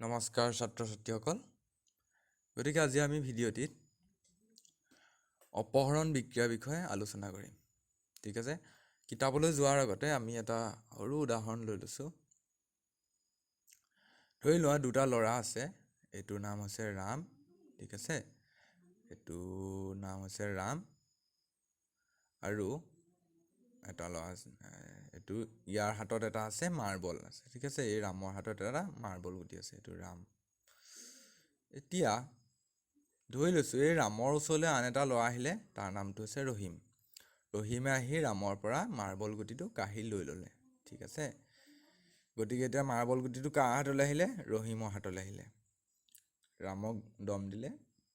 নমস্কাৰ ছাত্ৰ ছাত্ৰীসকল। গতিকে আজি আমি ভিডিঅ'টিত অপসৰণ বিক্ৰিয়াৰ বিষয়ে আলোচনা কৰিম, ঠিক আছে? কিতাপলৈ যোৱাৰ আগতে আমি এটা সৰু উদাহৰণ লৈ লৈছোঁ। ধৰি লোৱা দুটা ল'ৰা আছে। এইটোৰ নাম হৈছে ৰাম, ঠিক আছে? এইটোৰ নাম হৈছে ৰাম আৰু এটা ল'ৰা আছে এইটো। ইয়াৰ হাতত এটা আছে মাৰ্বল আছে, ঠিক আছে? এই ৰামৰ হাতত এটা মাৰ্বল গুটি আছে। এইটো ৰাম। এতিয়া ধৰি লৈছোঁ এই ৰামৰ ওচৰলৈ আন এটা ল'ৰা আহিলে, তাৰ নামটো হৈছে ৰহিম। ৰহিমে আহি ৰামৰ পৰা মাৰ্বল গুটিটো কাঢ়ি লৈ ল'লে, ঠিক আছে? গতিকে এতিয়া মাৰ্বল গুটিটো কাৰ হাতলৈ আহিলে? ৰহিমৰ হাতলৈ আহিলে। ৰামক দম দিলে,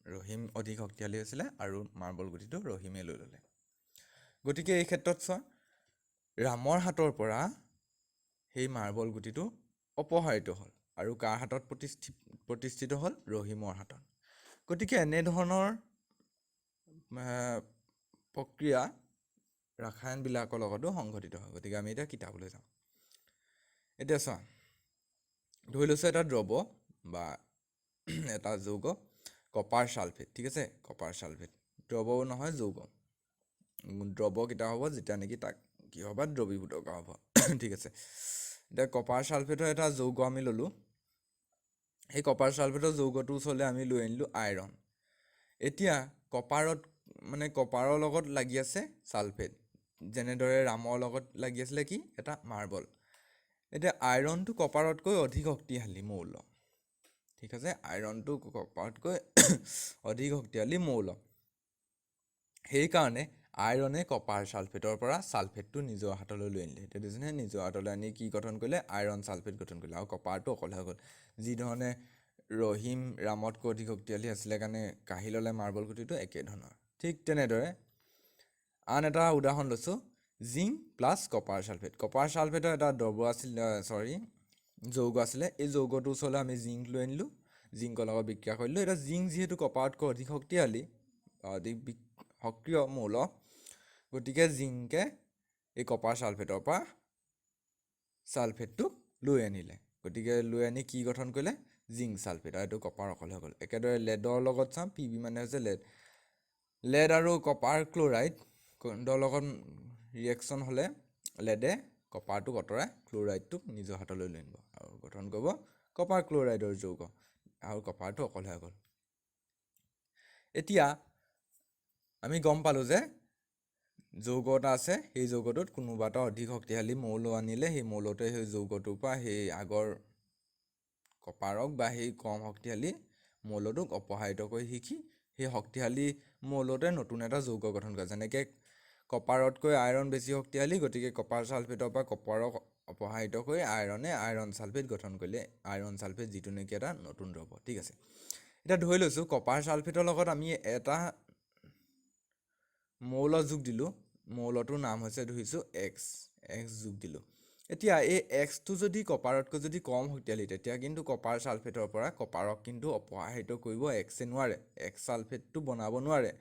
ৰহিম অধিক শক্তিশালী হৈছিলে আৰু মাৰ্বল গুটিটো ৰহিমে লৈ ল'লে। গতিকে এই ক্ষেত্ৰত চোৱা, ৰামৰ হাতৰ পৰা সেই মাৰ্বল গুটিটো অপসাৰিত হ'ল আৰু কাৰ হাতত প্ৰতিষ্ঠিত হ'ল? ৰহিমৰ হাতত। গতিকে এনেধৰণৰ প্ৰক্ৰিয়া ৰাসায়নবিলাকৰ লগতো সংঘটিত হয়। গতিকে আমি এতিয়া কিতাপলৈ যাওঁ। এতিয়া চোৱা, ধৰি লৈছোঁ এটা দ্ৰৱ বা এটা যৌগ কপাৰ ছালফেট, ঠিক আছে? কপাৰ ছালফেট দ্ৰৱও নহয়, যৌগ। দ্ৰৱ কেতিয়া হ'ব? যেতিয়া নেকি তাক কি হ'ব? দ্ৰৱীভূত কৰা হ'ব, ঠিক আছে? এতিয়া কপাৰ ছালফেটৰ এটা যৌগ আমি ল'লোঁ। সেই কপাৰ ছালফেটৰ যৌগটোৰ ওচৰলৈ আমি লৈ আনিলোঁ আইৰণ। এতিয়া কপাৰত, মানে কপাৰৰ লগত লাগি আছে ছালফেট, যেনেদৰে ৰামৰ লগত লাগি আছিলে কি এটা মাৰ্বল। এতিয়া আইৰণটো কপাৰতকৈ অধিক শক্তিশালী মৌল, ঠিক আছে? আইৰণটো কপাৰতকৈ অধিক শক্তিশালী মৌল। সেইকাৰণে আইৰণে কপাৰ ছালফেটৰ পৰা ছালফেটটো নিজৰ হাতলৈ লৈ আনিলে। এতিয়া দেখিছেনে? নিজৰ হাতলৈ আনি কি গঠন কৰিলে? আইৰণ ছালফেট গঠন কৰিলে আৰু কপাৰটো অকলে হৈ গ'ল। যিধৰণে ৰহিম ৰামতকৈ অধিক শক্তিশালী আছিলে কাৰণে কাঢ়ি ল'লে মাৰ্বল গুটিটো, একেধৰণৰ। ঠিক তেনেদৰে আন এটা উদাহৰণ লৈছোঁ, zinc plus copper sulphate. Copper ছালফেটৰ এটা দ্ৰৱ আছিল, চৰি, যৌগ আছিলে। এই যৌগটোৰ ওচৰলৈ আমি জিংক লৈ আনিলোঁ, জিংকৰ লগত বিক্ৰিয়া কৰিলোঁ। এতিয়া জিংক যিহেতু কপাৰতকৈ অধিক শক্তিশালী, অধিক সক্ৰিয় মৌল, গতিকে জিংকে এই কপাৰ ছালফেটৰ পৰা ছালফেটটোক লৈ আনিলে। গতিকে লৈ আনি কি গঠন কৰিলে? জিংক ছালফেট আৰু এইটো কপাৰ অকলে হৈ গ'ল। একেদৰে লেডৰ লগত চাম। পি বি মানে হৈছে লেড। লেড আৰু কপাৰ ক্ল'ৰাইড লগত ৰিয়েকশ্যন হ'লে লেডে কপাৰটোক আঁতৰাই ক্ল'ৰাইডটোক নিজৰ হাতলৈ লৈ আনিব আৰু গঠন কৰিব কপাৰ ক্ল'ৰাইডৰ যৌগ আৰু কপাৰটো অকলে হৈ গ'ল। এতিয়া আমি গম পালোঁ যে যৌগ এটা আছে, সেই যৌগটোত কোনোবা এটা অধিক শক্তিশালী মৌল আনিলে সেই মৌলটোৱে সেই যৌগটোৰ পৰা সেই আগৰ কপাৰক বা সেই কম শক্তিশালী মৌলটোক অপসাৰিত কৰি শিকি সেই শক্তিশালী মৌলটোৱে নতুন এটা যৌগ গঠন কৰে। যেনেকৈ কপাৰতকৈ আইৰণ বেছি শক্তিশালী, গতিকে কপাৰ ছালফেটৰ পৰা কপাৰক অপসাৰিত কৰি আইৰণে আইৰণ ছালফেট গঠন কৰিলে। আইৰণ ছালফেট যিটো নেকি এটা নতুন দ্ৰব্য, ঠিক আছে? এতিয়া ধৰি লৈছোঁ কপাৰ ছালফেটৰ লগত আমি এটা মৌল যোগ দিলোঁ। মৌলটোৰ নাম হৈছে ধৰিছোঁ এক্স। এক্স যোগ দিলোঁ। এতিয়া এই এক্সটো যদি কপাৰতকৈ যদি কম শক্তিশালী, তেতিয়া কিন্তু কপাৰ ছালফেটৰ পৰা কপাৰক কিন্তু অপসাৰিত কৰিব এক্সে নোৱাৰে, এক্স ছালফেটটো বনাব নোৱাৰে।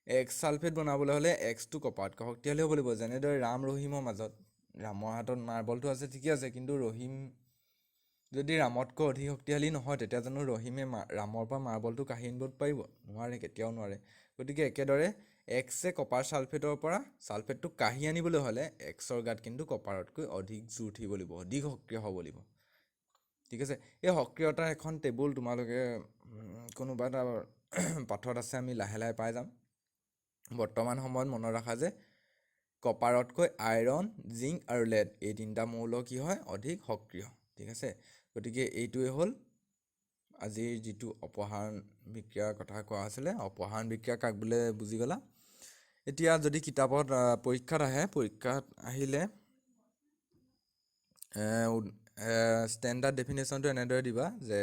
এক্স ছালফেট বনাবলৈ হ'লে এক্সটো কপাৰতকৈ শক্তিশালী হ'ব লাগিব। যেনেদৰে ৰাম ৰহিমৰ মাজত ৰামৰ হাতত মাৰ্বলটো আছে, ঠিকে আছে, কিন্তু ৰহিম যদি ৰামতকৈ অধিক শক্তিশালী নহয়, তেতিয়া জানো ৰহিমে ৰামৰ পৰা মাৰ্বলটো কাঢ়ি আনিব পাৰিব? নোৱাৰে, কেতিয়াও নোৱাৰে। গতিকে একেদৰে এক্সে কপাৰ ছালফেটৰ পৰা ছালফেটটো কাঢ়ি আনিবলৈ হ'লে এক্সৰ গাত কিন্তু কপাৰতকৈ অধিক জোৰ থাকিব লাগিব, অধিক সক্ৰিয় হ'ব লাগিব, ঠিক আছে? এই সক্ৰিয়তাৰ এখন টেবুল তোমালোকে কোনোবা এটা পাঠত আছে, আমি লাহে লাহে পাই যাম। বৰ্তমান সময়ত মনত ৰাখা যে কপাৰতকৈ আইৰণ, জিংক আৰু লেড এই তিনিটা মৌল কি হয়? অধিক সক্ৰিয়, ঠিক আছে? গতিকে এইটোৱে হ'ল আজিৰ যিটো অপসাৰণ বিক্ৰিয়াৰ কথা কোৱা আছিলে। অপসাৰণ বিক্ৰিয়া কাক বোলে বুজি গ'লা। এতিয়া যদি কিতাপত পৰীক্ষাত আহে, পৰীক্ষাত আহিলে ষ্টেণ্ডাৰ্ড ডেফিনেশ্যনটো এনেদৰে দিবা যে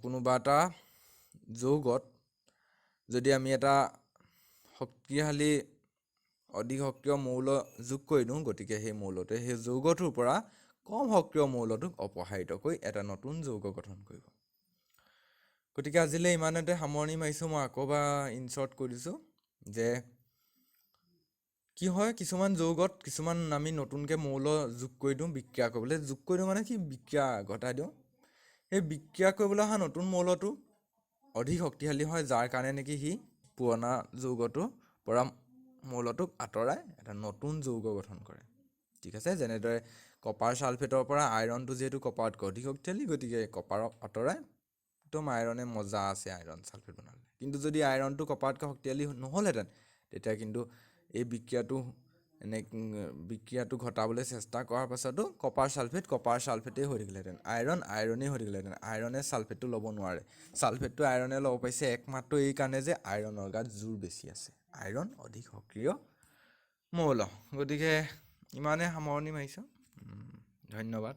কোনোবা এটা যৌগত যদি আমি এটা শক্তিশালী, অধিক সক্ৰিয় মৌল যোগ কৰি দিওঁ, গতিকে সেই মৌলটোৱে সেই যৌগটোৰ পৰা কম সক্ৰিয় মৌলটোক অপসাৰিত কৰি এটা নতুন যৌগ গঠন কৰিব। গতিকে আজিলৈ ইমানতে সামৰণি মাৰিছোঁ। মই আকৌ এবাৰ ইনশ্বৰ্ট কৰি দিছোঁ যে কি হয়, কিছুমান যৌগত কিছুমান আমি নতুনকৈ মৌল যোগ কৰি দিওঁ বিক্ৰিয়া কৰিবলৈ। যোগ কৰি দিওঁ মানে কি? বিক্ৰিয়া ঘটাই দিওঁ। সেই বিক্ৰিয়া কৰিবলৈ অহা নতুন মৌলটো অধিক শক্তিশালী হয়, যাৰ কাৰণে নেকি সি পুৰণা যৌগটোৰ পৰা মৌলটোক আঁতৰাই এটা নতুন যৌগ গঠন কৰে। ঠিক আছে, যেনেদৰে কপাৰ ছালফেটৰ পৰা আইৰণটো যিহেতু কপাৰতকৈ অধিক শক্তিশালী, গতিকে কপাৰক আঁতৰাই একদম আইৰণে মজা আছে আইৰণ ছালফেট বনালে। কিন্তু যদি আইৰণটো কপাৰতকৈ শক্তিশালী নহ'লহেঁতেন, তেতিয়া কিন্তু এই বিক্ৰিয়াটো এনে বিক্ৰিয়াটো ঘটাবলৈ চেষ্টা কৰাৰ পাছতো কপাৰ ছালফেট কপাৰ ছালফেটেই হৈ থাকিলেহেঁতেন, আইৰণ আইৰণেই হৈ থাকিলেহেঁতেন। আইৰণে ছালফেটটো ল'ব নোৱাৰে। ছালফেটটো আইৰণে ল'ব পাৰিছে একমাত্ৰ এই কাৰণে যে আইৰণৰ গাত জোৰ বেছি আছে, আইৰণ অধিক সক্ৰিয় মৌল। গতিকে ইমানে সামৰণি মাৰিছোঁ, ধন্যবাদ।